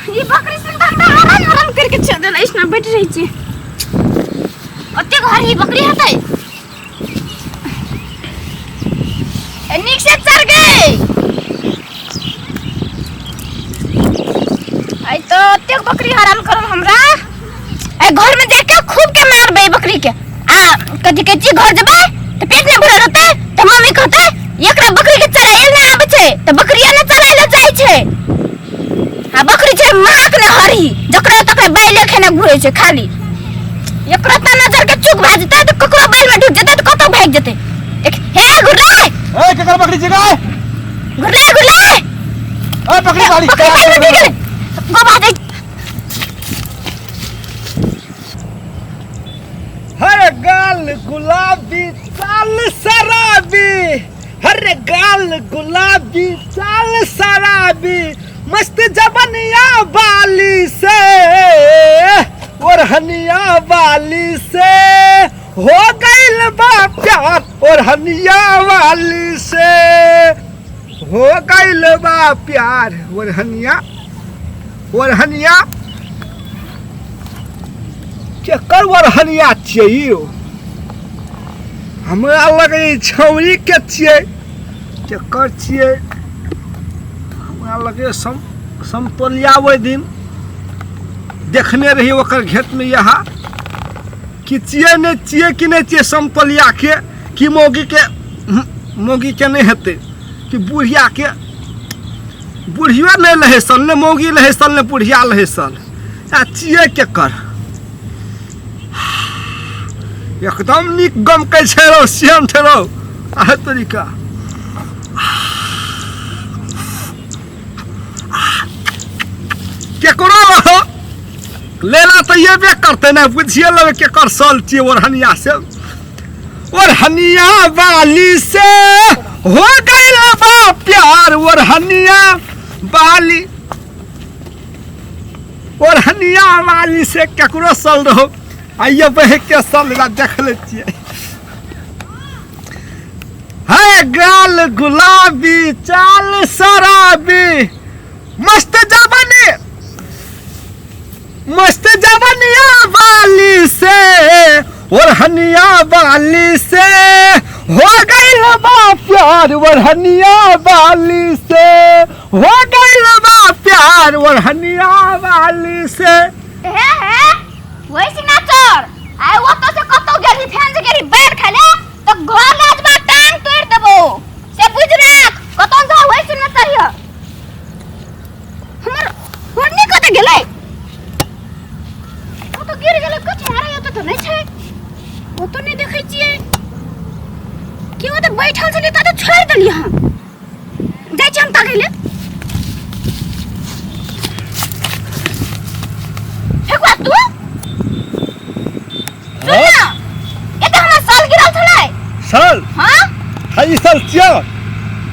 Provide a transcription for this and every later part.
ई बकरी सुन तऽ हमरा हरान हरान करके छोड़ देल ऐसना बैठ रहै छी। ओतेक हरही बकरी हेतै? ए, नीक से चढ़ गई। आई तो ओतेक बकरी हरान करल हमरा। ए, घर में जाके खूब के मारबै बकरी के। आ कथी कहै छी, घर जेबै तऽ पेट नहि भरल रहतै तऽ मम्मी कहतै एकरा बकरी के चरायल नहि आबै छै तऽ बकरिया ने चरायल जाइ छै। आ बकरी छै महक ने हरही, जकरा तकरा बैले खेने घुरै छै खाली। एकरा तऽ नजर के चूक भए जेतै तऽ ककरो बैल में ढुक जेतै तऽ कतौ भागि जेतै। देख हे घुरलै। ए, केकर बकरी छै गाय? घुरलै घुरलै। ए, बकरी बाड़ी। बकरी बैल में ढुक गेलै। गोबा दे। हर गाल गुलाबी चाल शराबी, हर गाल गुलाबी चाल शराबी, मस्त जबनिया बाली से, ओढ़निया वाली से हो गइल बा प्यार, ओढ़निया वाली से हो गइल बा प्यार, ओढ़निया ओढ़निया। केकर ओढ़निया छियै यौ? हमरा लगै छौड़ी के छियै। केकर छियै? हमरा लगै सम समतोलिया ओहि दिन देखने रही ओकर घेतमे यहाँ कि छियै नहि छियै कि नहि छियै समतोलिया के कि मौगी के। मौगी के नहि हेतै कि बुढ़िया के? बुढ़ियो नहि लहे सल, ने मौगी लहे सल, ने बुढ़िया लहे सल। आ छियै केकर? एकदम नीक गमकै छै रौ, सियन छै रौ। आ तरीका केकरो रहो लेला तऽ एबे करतै ने, बुझिए लेबै केकर सल छियै। ओढ़निया से, ओढ़निया वाली से हो गइल बा प्यार, ओढ़निया वाली, ओढ़निया वाली से। केकरो सल रहो, आइए बहे के सल ला देख लै छियै। है गाल गुलाबी चाल शराबी, मस्त जवानी, मस्त जवनिया वाली से, ओढ़निया वाली से हो गइल बा प्यार, ओढ़निया वाली से हो गइल बा प्यार, ओढ़निया वाली से। हे हे वही से नाचर आइ ओतऽ से कतौ गेली, फेन से गेली बैर खाले तऽ घर लाजबा टांग तोड़ देबो, से बुझ राख। कतौ जा वही से नचरिय। हमर ओढ़नी कतऽ गेलै? ओ तऽ गिर गेलै। कथी हरा एतऽ तऽ नहि छै, ओतऽ नहि देखै छियै। कि ओतऽ बैठल छलियै तऽ छोड़ि देलियै हम। जाइ छी हम ताकै ले। फेकुआ तू सुन ना, एतऽ हमर साल गिरल छलै। साल? हाँ। हाँ, ई साल छियौ?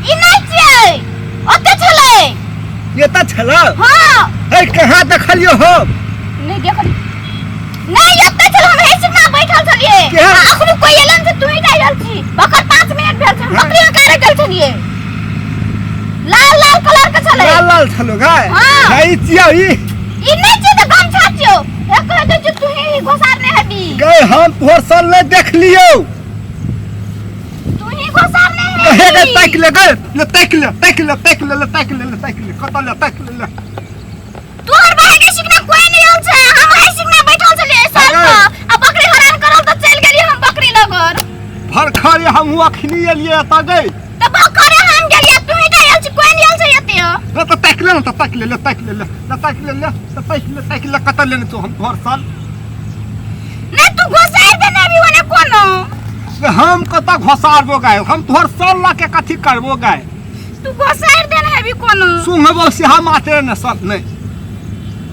ई नहि छियै, ओतऽ छलै। एतऽ छलै? हाँ। है, कहाँ देखलियौ हम? नहि देखलियै? नहि, एतऽ छल, हम हे सिना बैठल छलियै। के? आ अखनो कोइ एलन से तू ही जा रहल छी। ओकर 5 मिनट भेल छै, हम बकरी हकारे गेल छलियै। लाल लाल कलर के छलै। लाल लाल छलो गाय? हाँ। है, ई छियौ ई? ई नहि छियै तऽ गमछा छियौ। हे कहै दै छियौ, तू ही घोसारने हेबी। गै, हम तोहर सल नहि देखलियौ। तू ही घोसारने कहे हेबी। गै, ताकि ले गै, ले ताकि ले, ताकि ले, ताकि ले, ले ताकि ले, ले ताकि ले, कतऽ ले ताकि ले, ले। तोहर बहिन के सिखना कोई नहीं आयल छै। हम है सिखना बैठल छलियै साल अरे। पर आ बकरी हरान करल तऽ चलि गेलियै हम बकरी लगन। भरखरे हमहूँ अखनी एलियै एतऽ गै। तऽ बकरे हम गेलियै, तू ही आयल छी, कोई नहीं आयल छै एते। ले तऽ ताकि ले ने, तऽ ताकि ले, ले ताकि ले, ले ले ताकि ले, ले तऽ ताकि ले, ताकि ले, कतऽ लेने छौ हम तोहर साल? नहीं, तू घोसाइ देने अभी ओने कोनो। ले, हम कतऽ घोसारबो गाय? हम तोहर साल लऽ के कथी करबो गाय? तू घोसारि देने हेबी कोनो। सुंघबो से हम आते ने सब। नहीं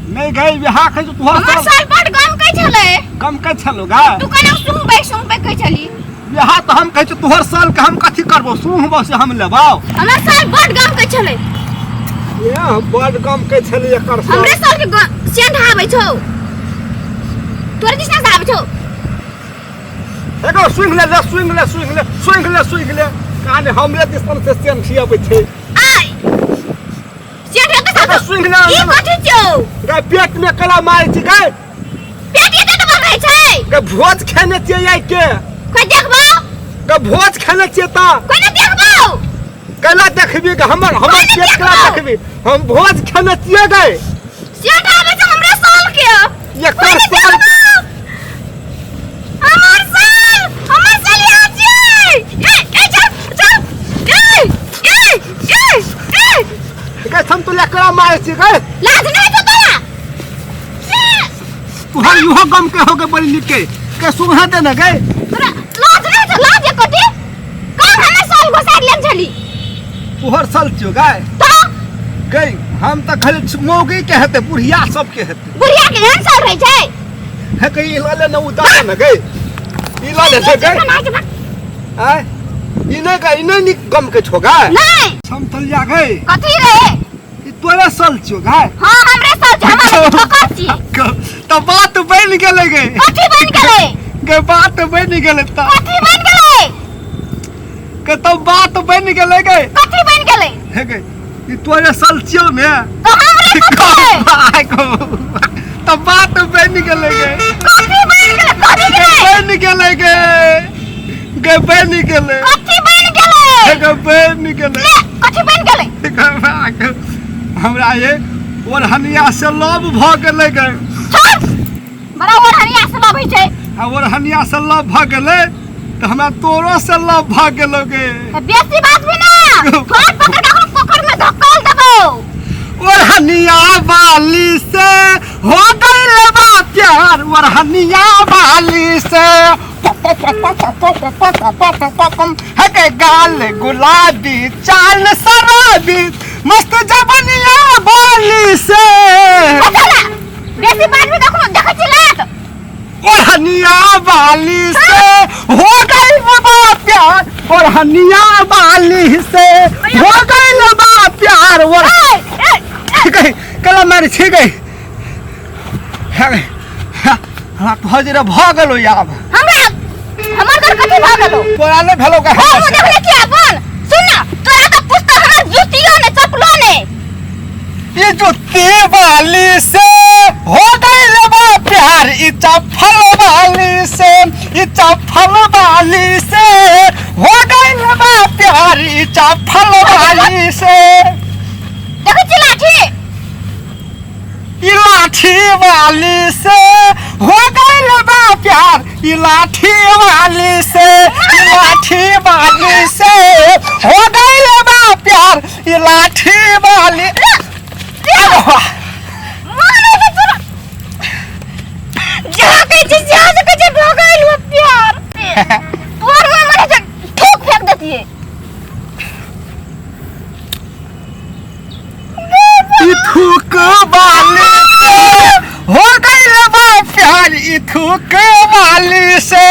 नहीं गई बिहार खै तोहर हमर साल। साल बड गम कै छलै। गम कै छलो गाय? तू केना सुंघबै सुंघबै कै छली? बिहार तऽ हम कहै छी तोहर साल के हम कथी करबो, सुंघबो से हम लेबौ। हमर साल बड गम कै छलै। ए, बड गम कै छलै एकर साल। हमरे साल के सेंध आबै छौ, तोरे दिसना से आबै छौ। एगो सुंघ ले, ले सुंघ ले, सुंघ ले, सुंघ ले, सुंघ ले। कहानी हमरे दिसन से सेंध अबै छै। आइ सेंध एतऽ एगो से सुंघ ले। ई कथी छौ? गै पेट में कला मारै छी गै। पेट के कतऽ रहै छै? गै भोज खेने छियै आइ के। कोई देखबो? गै भोज खेने छियै तऽ। कोई नहीं देखबो। कैला देखबी गे हमर हमर कोई पेट कैला देखबो। देखबी? हम भोज खेने छियै गै। सेठ आबै छै हमरा साल के। एकर कोई नहीं साल देखबो। हमर साल, हमर साल यहाँ छै। ए ए चल चल। ए ए ए ए। गै हम तो लकड़ा मारै छी गै। लाज नहीं छौ तोरा? तुहर इहो गम के हो गए बड़ी निके के सुबह दे न गए। तोरा लाज नहीं छौ? लाज एकोटी कौन हमर साल घोसार लेन छली? तुहर साल छियो गए? तो गई हम त खाली मौगी के हेते, बुढ़िया सब के हेते। बुढ़िया के एहन साल रहै छै? हे कहीं इला ले न उतार न गई, इला ले न गई। आय ई नहीं गई, ई नहीं निक गम के छो गए। नहीं समतलिया गई। कथी रे? ई तोरे साल छियो गए? हां हमरे साल छै, हमर ठोकर छी। त बात बन गेलै गई। कथी बन गेलै? गे बात बन गेलै त। कथी बन गेलै? के त बात बन गेलै गई। कथी बन गेलै? हे गई ई तोरे साल छियो ने। तो हमरे कथी? भाई को त बात बन गेलै गई। कथी बन गेलै? कथी गेलै? बन गेलै गे। गे बन गेलै। कथी बन गेलै? हे गे बन गेलै। ले, कथी बन गेलै? हमरा ये ओढ़निया से लव भ गेलै गे। छोड़, बड़ा ओढ़निया से लव होइ छै। आ ओढ़निया से लव भ गेलै त हमरा तोरो से लव भ गेलो गे। बेसी बात भी ना, हाथ पकड़ के पोखर में धक्कल देबो। ओढ़निया वाली से हो गइल बा प्यार, ओढ़निया वाली से हे गाल गुलाबी चाल शराबी मस्त जबनिया वाली से। बेसी बात भी देखो देखै छी लात। ओढ़निया वाली से हो गइल बा प्यार, ओढ़निया वाली से हो गइल बा प्यार। ओढ़ गई कला मारी छी गई। हमरा तो जरा भ गेलो आब। हमरा हमर घर कथी भ गेलो? तोरा नहि भेलो गे। हम देखले छी अपन। सुन ना, तोरा तो पुछता हमरा जुतियो ने चप्पलो ने। ई जुत्ती वाली से हो गइल बा प्यार, ई चप्पल वाली से, ई चप्पल वाली से हो गइल बा प्यार, ई चप्पल वाली से। देखै छी लाठी? ई लाठी वाली से हो गइल बा प्यार, ई लाठी वाली से, ई लाठी वाली से हो गइल बा प्यार, ई लाठी वाली। जहाँ कहै छी जहाँ से कहै छी भऽ गइल बा प्यार। तोहर माँ मरे से ठोक फेंक देतियै। ई थूक वाली से हो गइल बा प्यार, ई थूक वाली से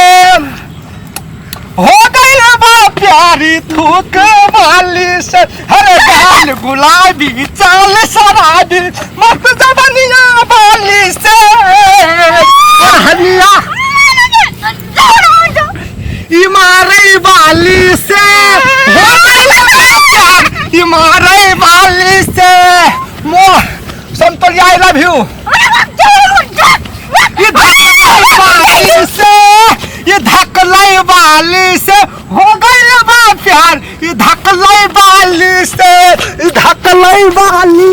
हो गइल बा प्यार, ई थूक वाली से। हर गाल गुलाबी चाल शराबी मस्त जबनिया वाली से। ओढ़निया ई मारे वाली से हो गइल बा प्यार, ई मारे वाली से। मोह संतोलिया I love you. ये धकलाई वाली से, ये धकलाई वाली से हो गइल बा प्यार, ये धकलाई वाली से, ये धकलाई वाली।